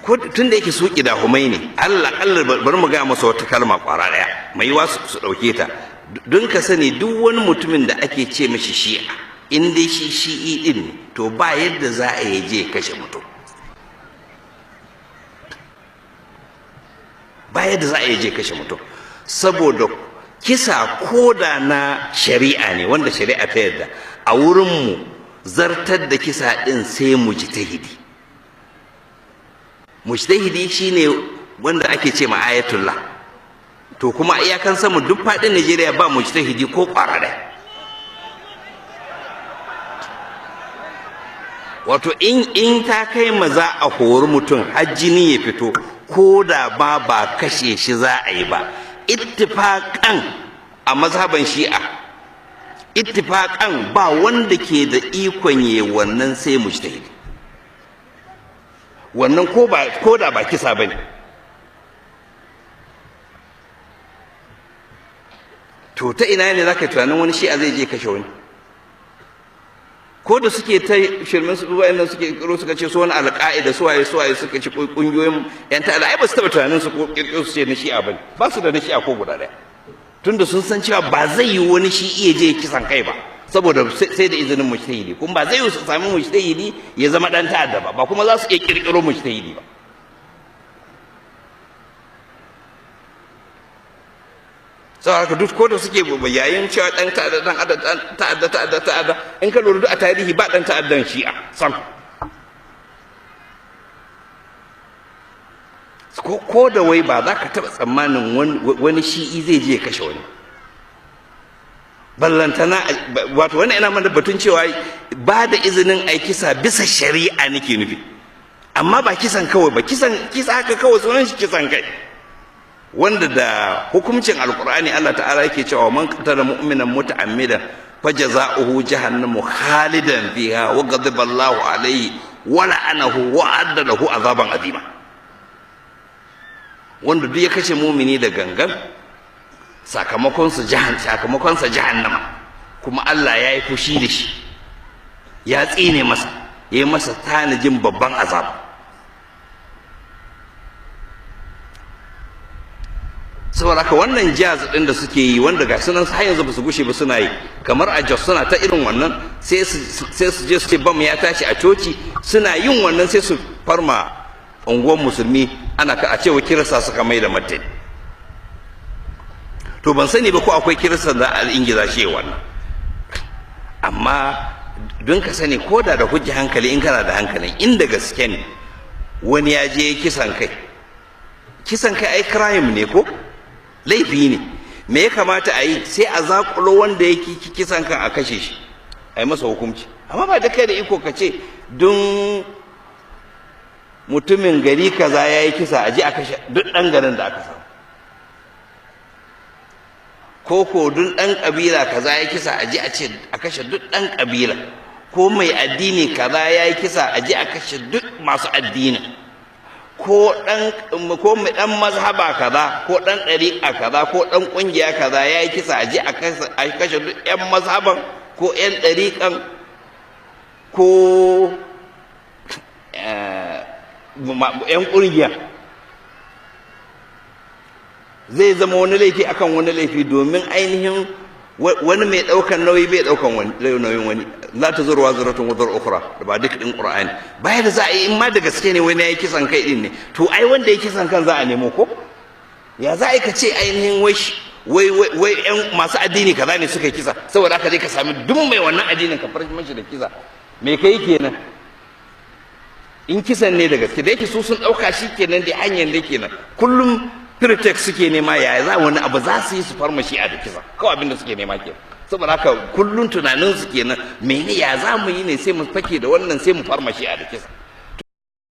Ko tun da yake su humai ne, Allah Allah, bari mu ga masa wata kalma kwara daya mai yiwa su dauke ta. Don ka sani, duk wani mutumin da ake ce mishi Shi'a, in dai shi Shi'i din ne, to ba yadda za a yi je kashe mutum, ba yadda za a yi je kashe mutum, saboda kisa koda na shari'a ne wanda shari'a ta yarda, a wurinmu zartar da kisa din sai mujtahidi. Mujtahidi shine wanda ake ce ma ayatullah. To kuma iyakan samu duk faɗin Najeriya ba mujtahidi ko ƙwara ɗaya. Wato in ta kai ma za a hori mutum har jini ya fito, ko da ba ba kashe shi za a yi ba, ittifaqan a mazhaban Shi'a, ittifaqan ba wanda ke da ikon yi wannan sai mujtahidi. Wannan ko da ba kisa bane. To ta ina ne zaka tunanin wani Shi'a zai je kashe wani? Ko da suke ta shirmin su, wayannan suke kiro suka ce su wani alƙa'ida, suwaye suwaye, suka ci kungiyoyin yan ta'adda, ai ba su taba tunanin su kirkiro su ce na Shi'a bane. Ba su da na Shi'a ko guda ɗaya, tunda sun san cewa ba zai yi wani shi iya je kisan kai ba, saboda sai da izinin mujtahidi, kuma ba zai yi su sami mujtahidi ya zama dan ta'adda ba, ba kuma za su iya kirkiro mujtahidi ba. Saboda haka duk ko da suke yayin cewa dan ta'adda, dan ta'adda, ta'adda, ta'adda, in ka lura duk a tarihi ba dan ta'addan Shi'a sam. Ko da wai ba za ka taɓa tsammanin wani Shi'i zai je ya kashe wani, ballantana. Wato wani ina mana batun cewa ba da izinin ai kisa bisa shari'a nake nufi, amma ba kisan kawai ba. Kisan kisa haka kawai sunan shi kisan kai, wanda da hukuncin Alqur'ani Allah ta'ala yake cewa: "Man qatala mu'minan muta'ammidan fajaza'uhu jahannamu khalidan fiha wa ghadiba Allahu alayhi wa la'anahu wa adda lahu azaban azima." Wanda duk ya kashe mumini da gangan, sakamakon sa jahannama, kuma Allah ya yi fushi da shi, ya tsine masa, ya yi masa tanajin babban azaba. Saboda haka wannan jazz din da suke yi, wanda ga sunan har yanzu ba su gushe ba suna yi, kamar a Jos suna ta irin wannan, sai su je su ce bam ya tashi a coci. Suna yin wannan sai su farma unguwar musulmi, ana ka a cewa Kirista suka mai da martani. To ban sani ba ko akwai Kirista da al'ingiza shi wannan, amma don ka sani, ko da da hujja hankali, in kana da hankalin, inda gaske ne wani ya je kisan kai, kisan kai ai crime ne ko laifi ne, me ya kamata a yi? Sai a zakulo wanda ya kisan kan a kashe shi, a yi masa hukunci. Amma ba da kai da iko ka ce don mutumin gari kaza ya yi kisa, a je a kashe duk ɗan garin da aka samu, ko ko duk ɗan ƙabila kaza ya kisa, a je a ce a kashe duk ɗan ƙabila, ko mai addini kaza ya yi kisa, a je a kashe duk masu addini, ko ɗan ko mai ɗan mazhaba kaza, ko ɗan ɗariƙa kaza, ko ɗan ƙungiya kaza ya yi kisa, a je a kashe duk ƴan mazhaban ko ƴan ɗariƙan ko ƴan ƙungiya. Zai zama wani laifi akan wani laifi, domin ainihin wani mai ɗaukan nauyi bai ɗaukan nauyin wani. La ta zurwa zuratun wuzur ukhra, da ba duk din Qur'ani baya da za a yi. In ma da gaske ne wani ya yi kisan kai din ne, to ai wanda ya kisan kan za a nemo. Ko ya za a yi ka ce ainihin wai wai wai yan masu addini kaza ne suka yi kisa, saboda haka zai ka sami duk mai wannan addinin ka farshi mashi da kisa? Me kai kenan in kisan ne da gaske? Da yake su sun ɗauka shi kenan da hanyar da kenan kullum pretext suke nema, yaya za wani abu za su yi su farmashi a da kisa kawai, abin da suke nema kenan. Saboda haka kullum tunanin su kenan, mene ya za mu yi ne sai mu fake da wannan sai mu farmashi a da kisa.